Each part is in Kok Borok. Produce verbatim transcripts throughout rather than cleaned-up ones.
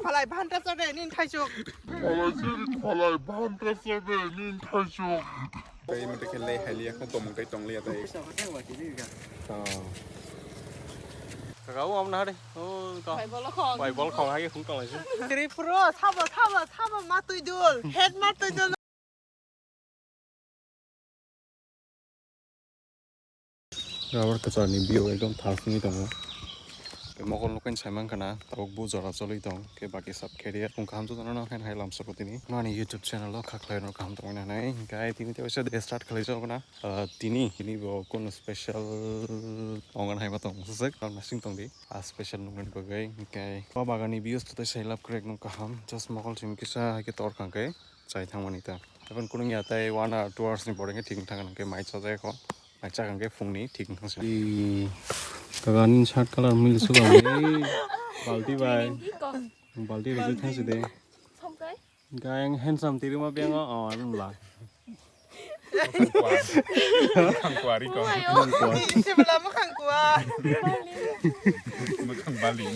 Phalai bhanta chade nin thaisuk. Phalai bhanta chade nin thaisuk. Tei mate khe lei hai liya kho, tomung tei tong liya tei. Kaka o amna hade. O to. Bai bol khong. Bai bol khong hai khung tong lai. Tripura sabo sabo sabo ma tui dul. Head ma tui dul. Rubber kwcharni view ekdom thasingwi tongo. Tei mokol nokni saiman khana tabuk bo jora choli tong khe baki sab khe riyar. Kung kaham jotono no hai hai lamsoko tini. Nani YouTube channel o kha khlai no kaham tongwi nanai. Hinkhe tini tei waisa de start khlai jok na. Ah, tini, tini bo kono special tongan hai ma tong sek, tam nasing tong di. Ah, special nungmani bagwi. Hinkhe o bagani views to tei sai lab crack nung kaham. Just mokol sim kisa hai khe tor khang khe. Chai thangmani ta. Ebon kunung ya tei one hour, two hours ni pore khe thik thang khe mai cha jai kho. Mai cha khe phung ni thik thang se. Kaka ni shirt colour mili suka ni. Balti bai. Balti bai thang se de. Somkai. Gang handsome tiri ma biang o, oh, abin la. Khang kuari ko. Khang kuari. Sibla mo khang kuari. Mo khang bali.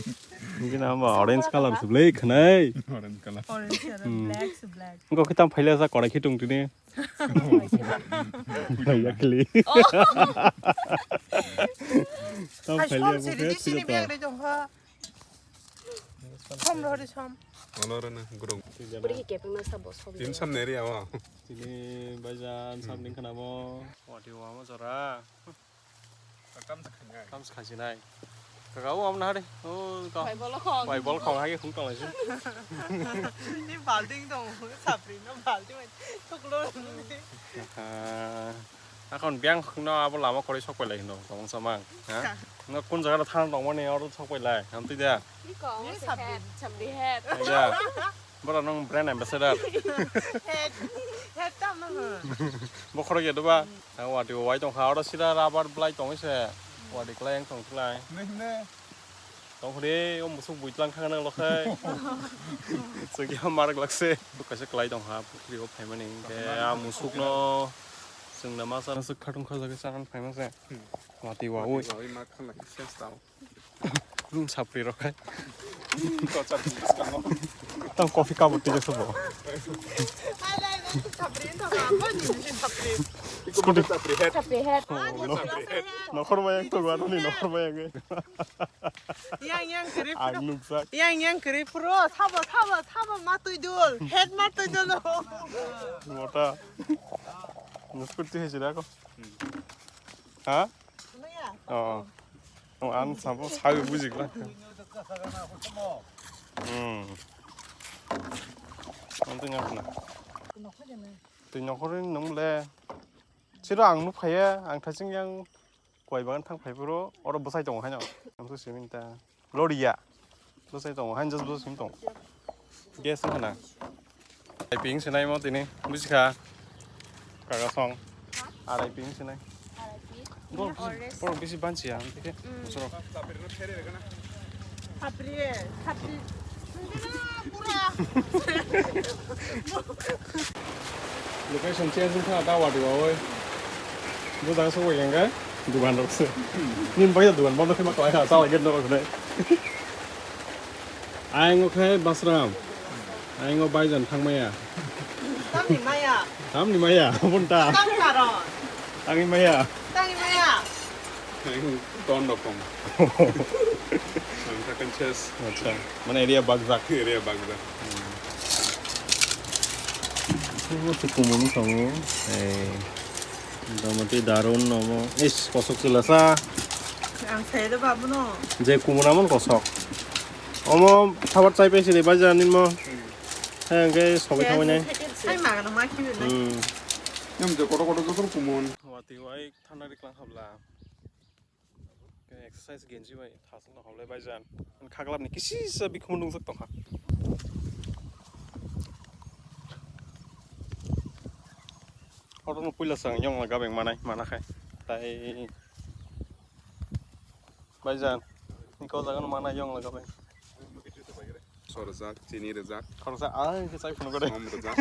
Mungkin apa orange colour sebelah khenai. Orange colour. Orange colour, hmm. Black se black. Engko kita phaila sa korai khitung tini. Yakli. Oh. Tam phaila mo khe sini biang de jong ha. Som lo de som. Ono re na gurung. Buri ke kepeng na sabo som. Tin sam neri awa. Tini bajan sam ning khana mo. Wati wa mo jora. Kam se khasinai. Kam se khasinai. Kaka o amna hade. O ka. Bai bol khong. Bai bol khong hai khung tong lai se. Ni balding dong. Sapri no balding. Thuklo. Ah. Akhon biang khungno abo lama khoroi sok pailai hino, kwbangsa mang, ha? Ka. No kun jaga thang tongmani oro sok pailai, hamtwi da? Iko, ni amo se sapri. Head, sapri head. Ya. Bora nung brand ambassador. Head, head tam no. Bo khorok ya doba? Ang wati wai tong kha, oro sida rubber blai tong se. Wati klai ang tong klai. Ne, ne. Tongkhore o musuk buitlang thang nang lokhai. Sugya marak lakse. Kaisa klai tong ha, pukhri o phaimani. Ke a musuk no sung na masa suk khatung kha jaga chanang phaima se. Mati wa oi. Wa oi ma khana kisa stao. Hmm, sapri rok khai. Kochar biskango. Tang coffee cup utti jaso bo. Ai, ai, ai, sapri, tang apa ni, sapri? Scooty. Sapri head. Sapri head. Oh, no. Sapri head. Nokhor bayang to gua ni nokhor bayang. Yang, yang, kiri puro. Ang nukjak. Yang, yang, kiri puro. Sabo, sabo, sabo, matui dul. Head matui dul. Mota. Nuskut ti hejira ko. Ha? Ano ya? Oh. Oh, ang sabo sabi bujik la. Hmm. Ang tu ngak na. Tu nokhor ni nung le. Siro ang nuk phaiya, ang thaching yang. Koi bagan thang phai phuru, oro bwsai tongo haino. Ang so simin ta. Loria. Bwsai tongo, haino just bwsai sim tongo. Gas wngkha na. Arai ping se naimo tini, buji kha. Kaga song. Arai ping se nai. Arai ping. Borok bisi, borok bisi banchi ya, ang tike. Mm. Bosoro. Sapri, sapri. Location change wngkha da wadi wawoi. Bo jaga sokbai khe dugan rok se. Nini bagwi dugan bondo khe ma kwlai kha, chalai gate norok hinai. Ayang o khe Basram. Ayang o baijan thangmaya. Tamni maya. Tamni maya, aboni ta. Tam karon. Tangwi maya. Tangwi maya. Ton rokong. Ang thakhan ses. Acha, mane area bakjak. Area bakjak. Omo se kumun sango. Ei, motamoti darun omo. Is, kosok chwla sa. Ang sai de babu no. Je kumun amon kosok. Omo sabar chai paisi de bajar ninmo. Hai ang khe sobai thangbai nai. Hai magano ma khibi nai. Hmm. Yang je kotor kotor joto kumun. Wati wai thanda ri klang habla. Exercise genji bai thasung no hoble bai jan. Khaglap ni kisi sa bikhum nungjak tongkha. Oro no puila sang yong la gabeng manai, mana khai. Tai bai jan. Ni ko jaga no manai yong la gabeng. Sorjak, chini rwjak. Khoroksa ang khe chai phunuk gore. Som rwjak.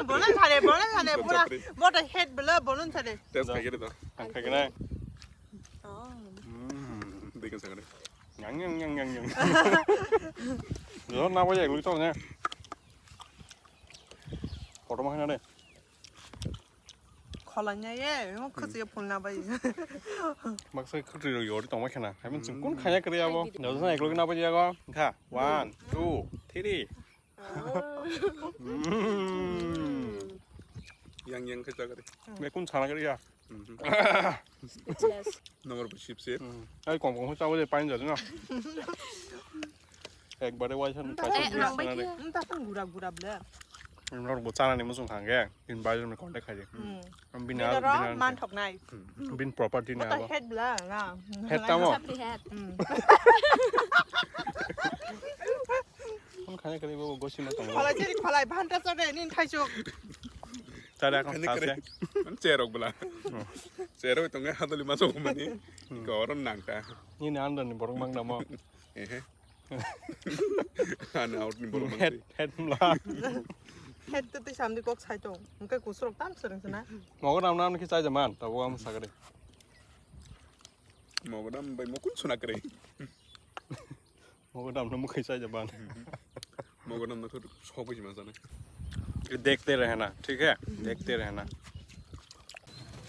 Bolon thare, bolon thare, pura, bota head bela bolon thare. Test khai khe rwjak. Ang khai khe nai. Oh. Hmm, dikhe sakare. Yang, yang, yang, yang, yang. Yo, na bai ek liter ne. Photo ma khana de. Kholanya ye, mo khwchwi phulna bai. Baksa khwtwi rok yori tongma khana. Hai mun chim kun khanya kri abo. Jajana ek liter na bai jago. Kha. One, two, three. Mm. Yang yang khe chakari. Be kun sana kari ya. Speechless. Nomor bo sip sip. Ai kom kom chawi de pain jajana. Ekbare waisa. Nta nang bai khe. Nta pun gura gura ble. Nor bo chana ni musung khang ge. In bai me contact khai de. Bini aro man thoknai. Bin property na abo. Head bla na. Head tamo. Sapri head. Phone khani khani bo gosi ma tongo. Kholai jeri kholai bhanta chade nin thaichuk. Tare akhon khani khase. Cherok bla. Cherok tonge hadoli ma sok mani. Goron nangta. Ni na andar ni borok mang namo. Ehe. Ana out ni borok mang. Head, head mla. Head to tei samdi kok sai tong. Engke kusrok tam sereng sena. Mogo nam nam ki chai jaman, tabo am sagade. Mogo nam bai mokun suna kre. Mogo nam nam kai chai jaman. Mogo nam na thot sok bai jima jana. देखते रहना, ठीक है? देखते रहना.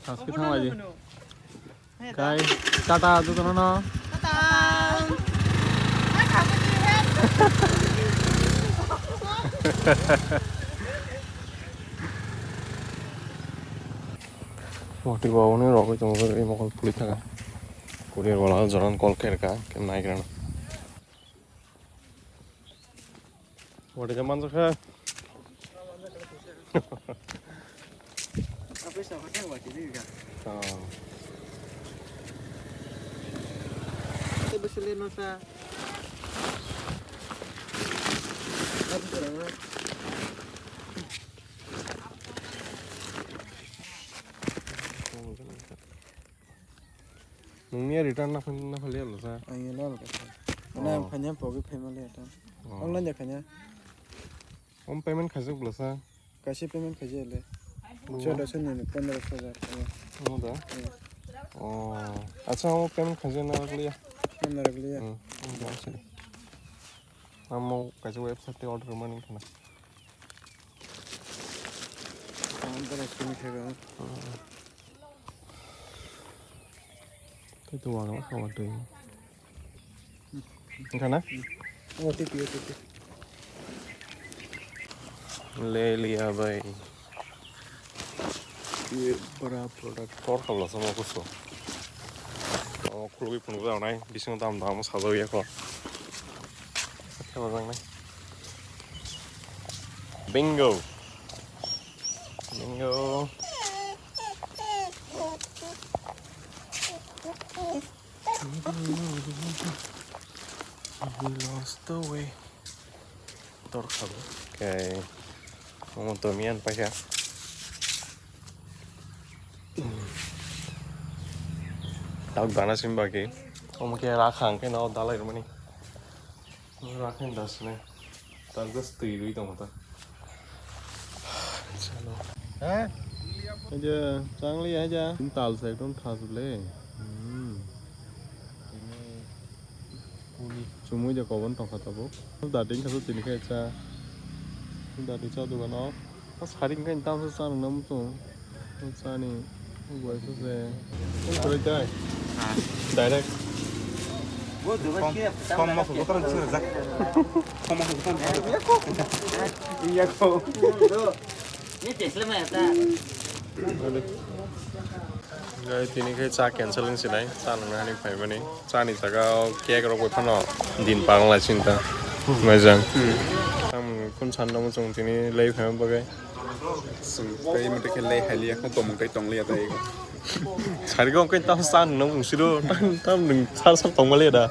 Saske thang lai di. Kai, tata, jotono no. Tata. Moti bo oni rogoi tongo, bai mokol puli thaka. Courier wala joran call kherka, kem naigrana. Wari ja manjakha. Apa sa kata wati ni ga? Oh. Kita besulin masa. Nungni return na phai, na phai liya lo sa? Ang yelo lo kasa. Mana ang phanya pogi phai ma liya ta. Online ja khanya. Om payment khaijak bla sa? Kaisa payment khaijak le. Chaudoso ni pondroso hajar. Omo da? Oh. Acha, omo payment khaijak na liya. Na liya. Hmm. Amo kaisa website te order mani khana. Ang tara sini khaga. Tei to wang la khawa tei. Wngkha na? O T P, O T P. Le liya bai. Ye bara product. Tor khabla sama kuso. O khulwi phunukjawnai, bisingo dam dam sajagya kho. Khe mojaknai. Bingo. Bingo. We lost the way. Tor kha bo. Okay. Omo to miyan paikha. Tabuk dana sim baki. Omo khe rakha hwnkhe no dalai rwmani. Rakha hwn das ne. Tabuk das twi rwi tongo ta. Chalo. He? Haja, chang liya haja. Tal sa ekdom thas ble. Hmm. Chumui de kobon tongkha tabuk. Dati wngkha tini khe cha. Dati cha dogan o. Sari wngkha tamsa cha nungna muchung. Chani. Buai khe se. Kwrwi tai. Direct. Som masa kotor sini rejak. Som masa kotor. Iya ko. Ini tesla mah ya ta. Gai tini khe cha cancel wng sinai, cha nungna hani phaimani. Chani jaga o cake rok bai phano din parang lai sinta. Majang. Tam kun sanda mo chong tini lei phaima bagwi. Chwng tei mate khe lei hai liya kho, tomung tei tong liya tei. Sari khe tam cha nungna mung siro, tam, tam nung sar sar tong ma liya da.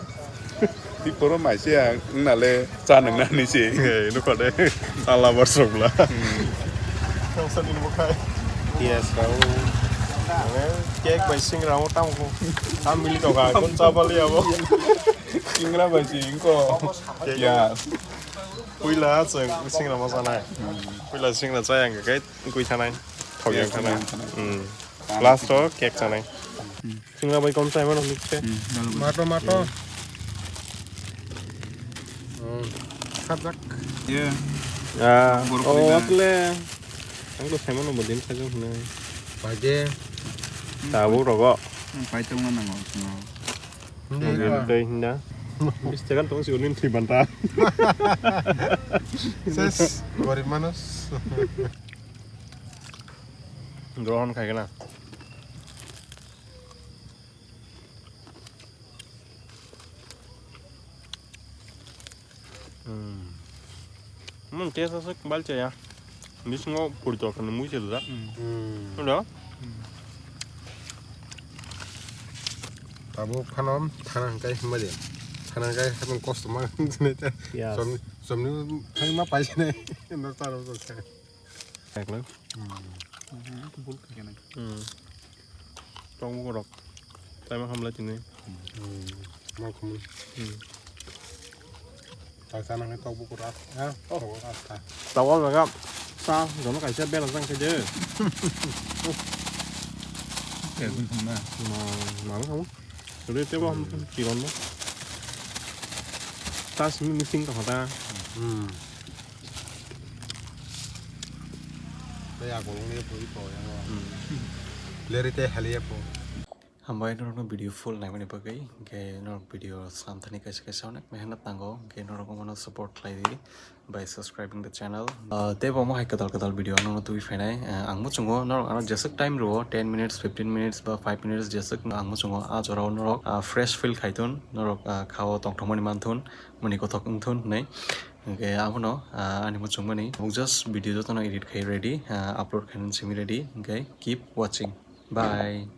Tiporo maise ang nale cha nungna ni se. Hey, nukho de. Chala barsok bla. Tongsa din bo khai. Yes, bro. Mane cake bai singra mo tam ko. Tam mili to ka kon cha bali abo. Singra bai sing ko. Yes. Puila chwng singra mo sanai. Puila singra chayang kai. Gui thanai, thok yang thanai. Last o cake chanai. Singra bai kom chai mano mix khe. Mato, mato. Hmm. Kajak. Ye. Ah, Borok oh, kori na. Akle. Ang to saimano bo din sajak hwnwi. Paide. Tabuk rogo. Ang pai tongna nango, no. Hindi Ang ka. Tei hinda. Bis tekan tong si unin thwi banta. Ses, gorib manus. Grohon khai kana. Hmm. Hmm, taste aswk balcha ya. Bisingo puri tokani mui se da. Hmm. Ulo? Hmm. Abo phano thana hwnkhe himba de. Thana hwnkhe hapang kosto ma. Yes. Som, somni thani ma paisene. No taro to se. Eklo. Hmm. Bul khe nai. Hmm. Tong borok. Taima hamlai tini. Hmm. Ma khum. Hmm. Ta sana ngai tok bukur ap, ha? Oh. Tok ap ta. Tawal jaga sa jono kaisa bela jang khe je. Khe gun thang na. Ma, ma ma. Re te ba ham kiron ba. Ta simi missing to hata. Hmm. Tei akolong ni pui po yang. Hmm. Leri te hali po. Hambai norokno video full naimani bagwi, hwnkhe norok video swnam thani kaisa kaisa onek mehnat nango, hwnkhe norok omono support khlai di by subscribing the channel. Ah, tei bo omo hai kwtal kwtal video norokno tubui phainai. Ah, ang muchungo norok ano jeswk time rwo, ten minutes, fifteen minutes ba five minutes jeswk ang muchungo, ah jorao norok, ah, fresh feel khaithun, norok, ah, khao tongthokmani manthun, mani kothok wngthun hwnwi. Hwnkhe abono, ah, ani muchungmani tabuk just video jotono edit khai ready, ah, upload khainani simi ready, hwnkhe keep watching. Bye.